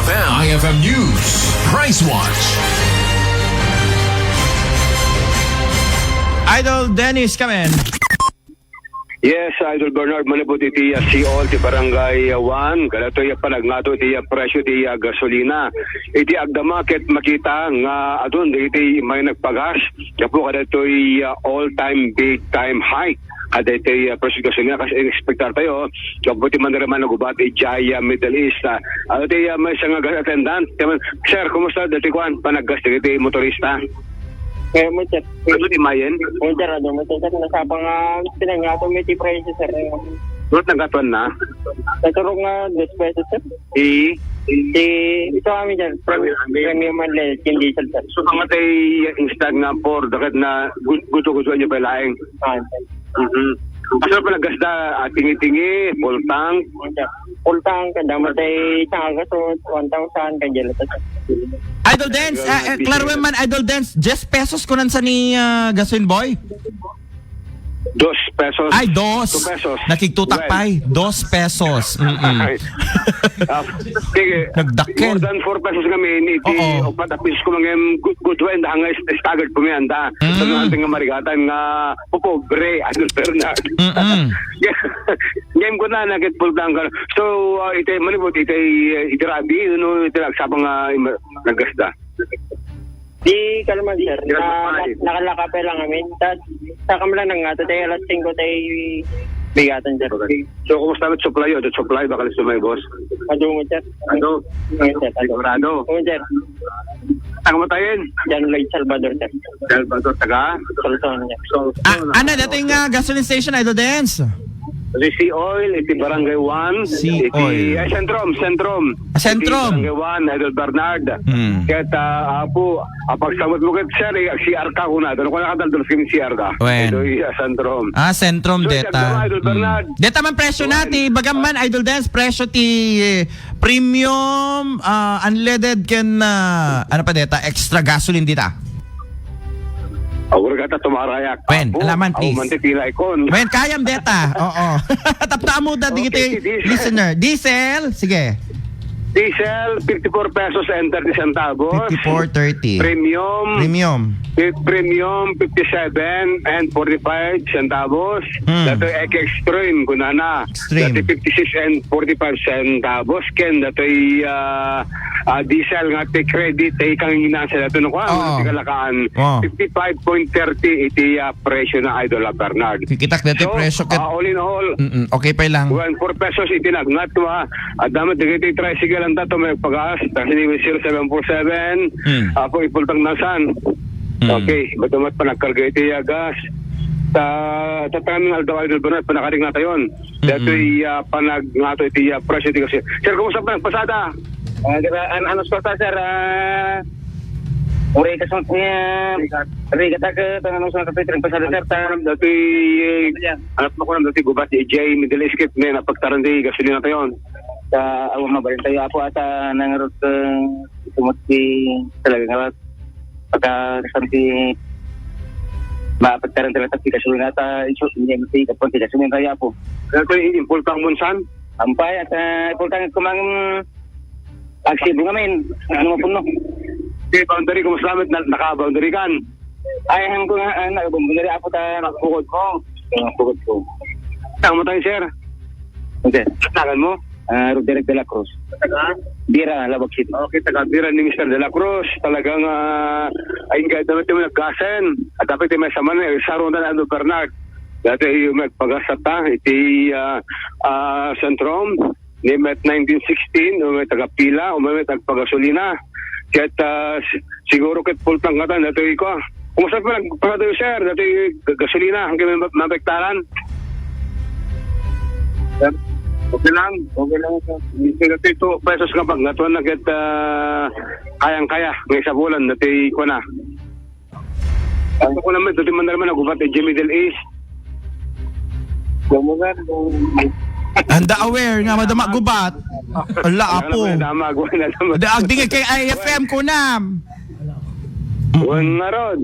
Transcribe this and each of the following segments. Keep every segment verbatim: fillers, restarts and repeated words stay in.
I F M News Price Watch. Idol Dennis, come in. Yes, Idol Bernard, manipud iti, ah, C O L ti Barangay, ah, one, kadatoy, ah, panagngato iti, ah, presyo ti, ah, gasolina. Iti agdama ket makita nga adun dagiti may nagpagas gapu kadatoy, ah, all-time big time high. Kadaytoy, ah, presyo ti gasolina kas in-expectar tayo gapu ti maniraman nga gubat idiay, ah, Middle East. Ah, ano ti, ah, may isang gas attendant? Sir, kumusta dati kuan? Panaggas dagiti motorista? Kaya mo, sir. Ano ti mayen? Mo, sir, ano mo, sir, nasapa nga pinangato mo iti presyo, sir. Ba't nagkatuan na? Naturong nga dos pesos, sir. Di? Di, ito kami dyan. Premium, premium unleaded, yung diesel, sir. So, mga tay instant nga for, dakat na gud-, guto-guto nyo pa laeng. Ah, sir. Mhm. Asa pa naggasda? Ah, tingi-tingi, full tank? Full tank, kada matay isang agaso, one thousand, kaya dyan ito, sir. Idol Dance, ah, eh, Clarwen man, Idol Dance, diyes pesos kunan sa ni, ah, Gasoil Boy? Dos pesos. Ay, dos. Two pesos. Nakigtutak Well. pay. Dos pesos. Mm-mm. Ah, sige. Nagdakkel. More than four pesos kami, iti Oo. upat a pesos ko mangem good, good wine, da nga staggered po mi anda. Mm. Sa mga ating marigatan nga, popobre, ano, Bernard. Mm-mm. Ngayon ko na, nakit full tank ka. So, ah, iti, manibot, iti, iti rabi, ano, iti nagsapang, ah, ima-, naggasda. Di, kalman, sir. Di, kalman, Na, pare. na, nakalakapay lang kami. Ta, sa kami lang nga, tayo alas singko tayo bigatan, sir. So, kumusta met supply, o? Supply, baka gusto mo, boss? Adu mo, sir. Adu? Yes, sir. Adu. Sigurado? Oo, sir. Ang matayin? John Lloyd Salvador, sir. Salvador, taga? Solson, sir. So, Ah, ano, dating, ah, gasoline station, Idol Dance? Iti Sea Oil, iti Barangay one, Sea iti, Oil. ay, Centrum, Centrum. Ah, Centrum. Iti Barangay one, Idol Bernard. Hmm. Ket, ah, apo, apagsamot mo ket, sir, eh, C R ka kuna. Ano ko nakadaldal sa C R ka? Wen. Ito, iya, Centrum. Ah, Centrum, So, deta. Centrum, Idol Hmm. Bernard. Deta man presyo na, Wen. ti, bagam man, Idol Dance, presyo ti, eh, premium, ah, unleaded ken, ah, ano pa deta, extra gasoline dita? Awar ka ta tumarayak. Wen, Apo, alaman, aw, please. man ti pila ikon. Wen, kayam deta. Oo. Tapno amuda, Okay, digiti si diesel. listener. Diesel, sige. Diesel, fifty-four pesos and thirty centavos. Fifty-four thirty. Premium. Premium. Pi-, premium, fifty-seven and forty-five centavos. Hmm. Datoy X Extreme, kunana. Extreme. Dati fifty-six and forty-five centavos. Ken datoy, ah, ah, diesel nga ti credit, ti kanginasa dato, no, kuan, Oo. ti kalakaan. Oo. Fifty-five point thirty iti, ah, presyo na, Idol, ah, Bernard. Kikitak dati So, presyo ket ah, all in all, Mm-mm. Okay pa lang. Wen, four pesos iti nagngat, wa. At damat dagiti tricycle ang tato, may pagas. Kasi ni zero seven four seven. Hmm. Apo, ipultang nasan. Hmm. Okay, batumat panagkarga iti, ah, gas. Ta, tatangan ng aldaw, Idol Bernard, panakaring natayon. Mm-mm. Datoy, ah, panag-, nga to iti, ah, presyo ti gas. Sir, kumusta pa nagpasada? Ah, dira, an-, ano sa ta, sir? Ah, uri ka sa, eh, uri ka ta, ka, ta, ano sa ta, nagpasada, sir, ta. Datoy, eh, Yeah. anak mo ko lang, datoy gubat, J J, Middle East, kit, may napagtaran di gasolina tayo. Sa, awan, mabalin tayo, apo, ata, nangarot, eh, tumot di, talaga nga, pagka, kasanti, maapagtaran talaga, ti gasolina, ta, iso, hindi, hindi, kapag ti gasolina tayo, apo. Datoy, impultang mo, san? Ampay, at, ah, importante kumang agsibo ngamin. Ano mo puno? Okay, boundary, kumusta met? Na, naka-boundary kan? Ay, hangko nga, ah, naka-boundary ako ta. Bukod mo? Ah, bukod ko. Tama tayo, sir. Okay. Tangan mo? Ah, Roderick de la Cruz. Taga? Bira, Labuag City. Okay, taga Bira ni Mister de la Cruz. Talagang, ah, ay, nga dapat yung nagkasen. At dapat yung may sama na, eh, sa Ronda Ando Bernard. Dati yung magpagasa ta, iti, ah, ah, Centrum. Ni met nineteen sixteen, o may tagapila, o may tagapagasolina. Ket, ah, si-, siguro ket full tank katan, datoy ko, ah. Kumusta pa lang, pa kayo, sir? Datoy ga-, gasolina, ang kami ma-, mapektaran? Sir, okay lang, okay lang, sir. Datoy two pesos nga pag, natuan na ket, ah, kayang-kaya, may sabulan, datoy ko na. Ako ko naman, dati man naman nagubat, eh, Middle East. Kumusta? Anda aware nga madama gubat. Ala, apo. Wala naman, damag, wala naman. Da, agdingig kay I F M kunam. Wan nga ron.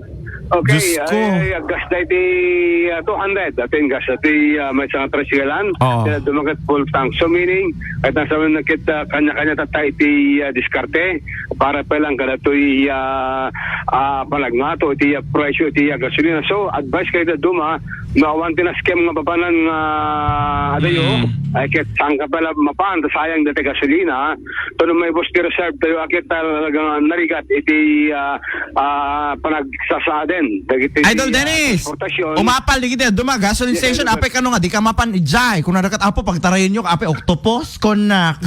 Okay, Diyos ko. Ay, gas na iti, ah, two hundred. Atin gas iti, ah, may isang tricycle-an. Oo. Kaya dumagat full tank. So, meaning, kahit nasa man nakit, ah, kanya-kanya tatta iti, ah, diskarte. Para pa lang kada to'y, ah, ah, panagngato iti, ah, presyo iti, ah, gasolina. So, advice kayo da duma, no, awan ti na-scam nga papanan nga adayo. Mm. Ay, ket saan ka pala mapan, sayang dati gasolina. Tono may boss ti reserve tayo, akit talagang narigat iti, ah, ah, panagsasaden dagiti, Idol ah, Dennis, transportasyon. Umapal di kita, duma, gasoline Yes, station, Idol. Apay kano nga, di ka mapan ijay. Kung narakat, apo, pagtarayan nyo, apay, octopus, konak.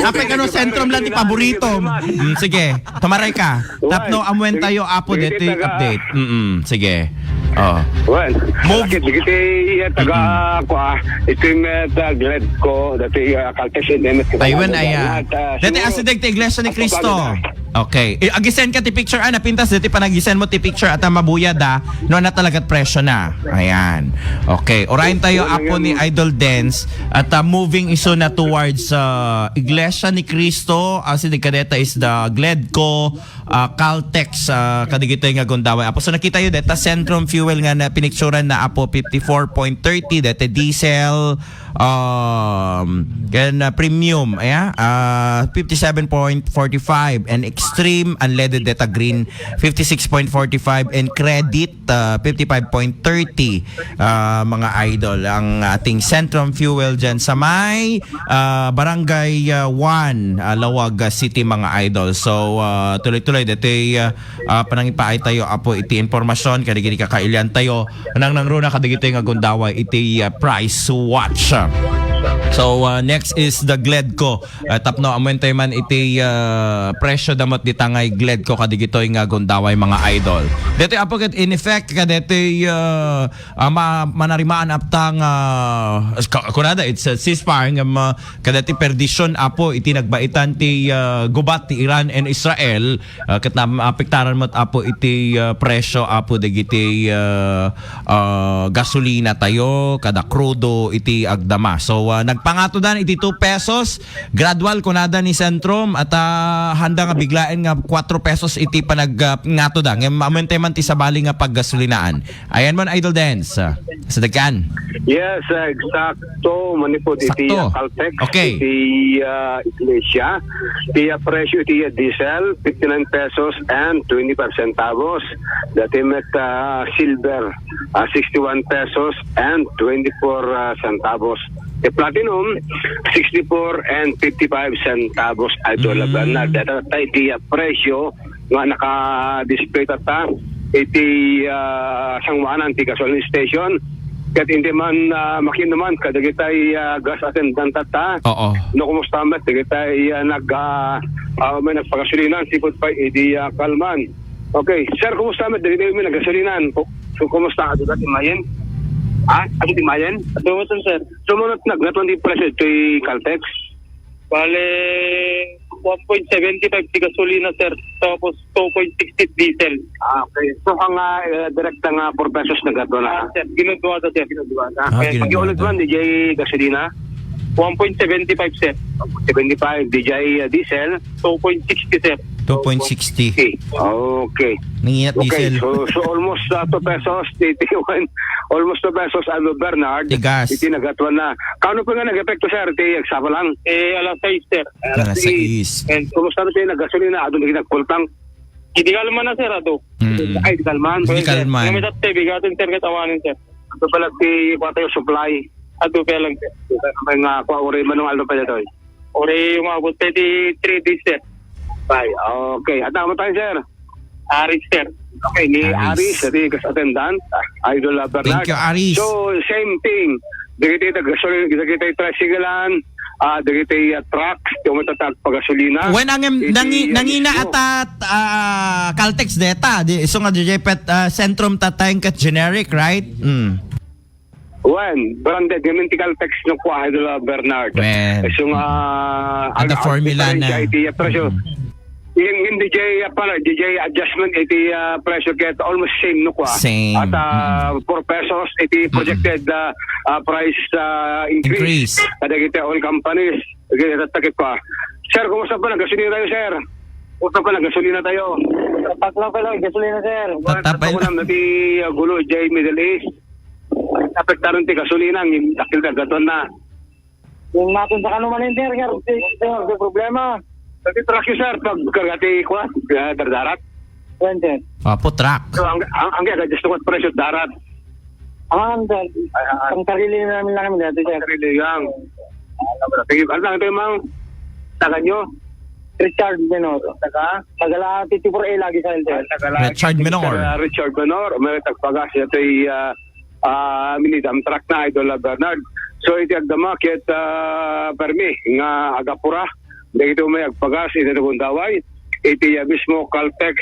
Apay kano, Sentrum lang, di paborito. Mm, sige, tumaray ka. Tapno, amuen tayo, apo, Sige, dito yung taga- update. Mm, sige. Oh. Well, Move. Sakit, dagiti, ah, taga, Mm-mm. Kua, ito yung, ah, taga Gledco, dati, ah, Caltex and M S Ayun, Tagalog, ayan. At, ah, Dati, siguro, asideg ti Iglesia ni ang Cristo. Pagkaganda. Okay. I-, agi-send ka ti picture, ah, napintas, dati panag-send mo ti picture, at, ah, mabuyad, ah, no, na talaga presyo na. Ayan. Okay. Orain tayo, Yun, apo yun. Ni Idol Dance, at, ah, moving iso na towards, ah, Iglesia ni Cristo, asideg kadeta is the Gledco, ah, Caltex, ah, kadigitoy nga gundaway. Apo, so nakita yu deta Centrum Fuel nga na pinicturan na, apo, fifty-four point thirty, deta diesel, um, ken, ah, premium, aya, ah, fifty-seven point forty-five, and extreme unleaded deta green, fifty-six point forty-five, and credit, ah, fifty-five point thirty, ah, mga idol, ang ating Centrum Fuel dyan sa may ah, Barangay, ah, one, ah, Laoag, ah, City, mga idol. So, ah, tuloy-tuloy, dito'y, ah, ah, panangipaay tayo, apo, iti impormasyon, kadigiti kakailian tayo, nang nangruna, kadigitoy nga gundaway, iti, ah, price watch. So, ah, next is the Gledco. Ah, tapno, amuentayo man iti, ah, presyo damot di tangay Gledco, kadigitoy nga gundaway, mga idol. Dito'y, apo, ket in effect, kadito'y, ah, ah, ma-, manarimaan apta nga, ah, ka-, kunada, it's a ceasefire nga ma-, kadati perdisyon, apo, iti nagbaitan ti, ah, gubat ti Iran and Israel, ah, ket na-, maapektaran met, apo, iti, ah, presyo, apo, dagiti, ah, ah, gasolina tayo, kada krudo iti agdama. So, ah, nagpangatodan iti two pesos, gradual, kunada ni Centrum, at, ah, handa nga biglaen nga kuatro pesos iti panag-, ah, ngatoda. Ngem, amuentayo man ti sabali nga paggasolinaan. Ayan man, Idol Dance. Ah, sa dagkan. Yes, ah, eksakto. Manipod iti, Sakto. Ah, Caltex, Okay. iti, ah, iglesia. Iti, ah, presyo iti, ah, diesel, fifty-nine pesos and twenty-five centavos. Dati met, ah, silver, ah, sixty-one pesos and twenty-four, ah, centavos. Iti platinum, sixty-four and fifty-five centavos. Idol Mm. Bernard, data tayo iti, ah, presyo nga naka-display tatta iti, ah, sanguanan ti gasoline station. Ket indi man, ah, makinuman kadagitay, ah, gas attendant tatta. Oo. No, kumusta met dagitay, ah, nag, ah, ah, may nagpagasolina, sipud pay idi, ah, kalman. Okay, sir, kumusta met dagitay may naggasolinan? Ku-, ku-, kumusta? Adu ti mayen? Ha? Adu ti mayen? Adu, sir. Sumunod, nagngatoan ti presyo ti Caltex? Bale, one point seventy-five ti gasolina, sir. Tapos two point sixty diesel. Ah, okay. So, ang, ah, eh, direkta nga four pesos na gato na? Ah, sir. Ginudua ta, sir. Ginudua ta. Ah, Okay. Ginudua ta. Pag-iulit man, D J gasolina? One point seventy-five, sir. Seventy-five, D J, ah, diesel? Two point sixty, sir. Two point sixty. Okay. Okay. Nanginat Okay. Diesel. So, so almost, ah, two pesos, twenty-one. Almost two pesos, ano, Bernard? Tigas. Iti nagatuan na. Kano pa nga nag-epekto, sir? Ti eksapa lang? Eh, alas sais, sir. Alas Alas sais. sais. And kumusta na tayo naggasolina? Adun lagi nagpultang? Idi kalman na, sir, adu. Mm. Ay, di kalman. Di Sir, kalman. Kami dati, bigatin, sir, katawanin, sir. Ito pala si Kuwatayo Supply. Adu pa lang, sir. May nga, kuwa, uri, manong aldo pa dito, eh. Uri, umabot tayo di three days, sir. Ay, okay. At naman tayo, sir. Aris, sir. Okay, ni Aris. Aris, dati gas attendant, ah, Idol, ah, Bernard. Thank you, Aris. So, same thing. Dagiti tag-, sorry, dagiti tricycle-an, ah, dagiti, ah, trucks, ti umatatag pagasolina. Wen, angem, Iti, nangi-, ah, nangina mismo. Atat, ah, Caltex deta. Di, so nga, D J Pet, ah, Centrum tatay ket generic, right? Mm. Wen, branded ngamin ti Caltex no kua, Idol, ah, Bernard. Wen. So nga, At the ang, ang formula diferensya na. Iti, ah, presyo. Mm. Yen, yen D J, ah, para D J adjustment iti, ah, presyo ket almost same no kua. Same. At, ah, Mm. four pesos iti Mm. projected, ah, ah, price, ah, increase. Increase. Kadagiti oil companies. Kadagiti takip pa. Sir, kumusta po? Naggasolina tayo, sir. Usa pa na gasolina tayo. Tatlo pala gasolina, sir. Tatlo pala. Tapos na ti, uh, gulo diay Middle East. Apektaran ti gasolina, ngem dakkel ti aggaduanna. Yung natin sa kanuman, sir, sir, sir, sir, problema. Dati truck yun, sir, pag karga ti kuwan, ah, dardarat. Kuwan, sir. Apo, truck. So, ang, ang, ang kaya, just what presyo darat. Ang, sir, Ay, ah, ang sarili namin lang kami dati, sir. Sarili lang. Sige, ano lang ito, ma'am? Taga nyo? Richard Menor. Taga? Taga la fifty-four A lagi sa, sir. Ah, taga la Richard Menor. Richard Menor. May tagpagas ito, ah, ah, mini dump truck na, Idol Bernard. So, iti agdama ket, ah, permi nga agapura dagiti umay agpagas iti Nagundaway, iti, ah, mismo Caltex,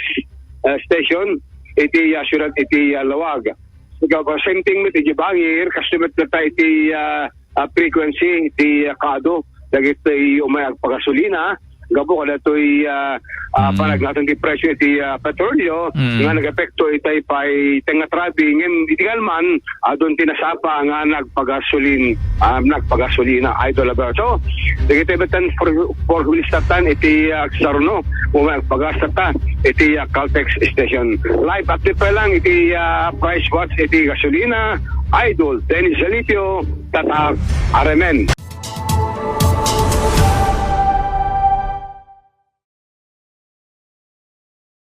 ah, station, iti, ah, siyudad iti, ah, Laoag. So, same thing met iti bangir, kasto met dayta iti, ah, ah, frequency iti, ah, kaadu dagiti umay agpagasolina, gapu kadatoy, ah, ah, Mm. panagnaton ti presyo iti, ah, petrolyo Mm. nga nagepekto itay pay tengnga trabi. Ngem iti kalman, adun ti nasapa nga nagpagasolin-, ah, nagpagasolina, Idol Alberto. Dagiti betan for, for wheels tatan iti, ah, Saruno, umay agpagas tata iti, ah, Caltex station. Live update pa lang iti, ah, price watch iti gasolina, Idol Dennis Jalipio, Tatak Aremen.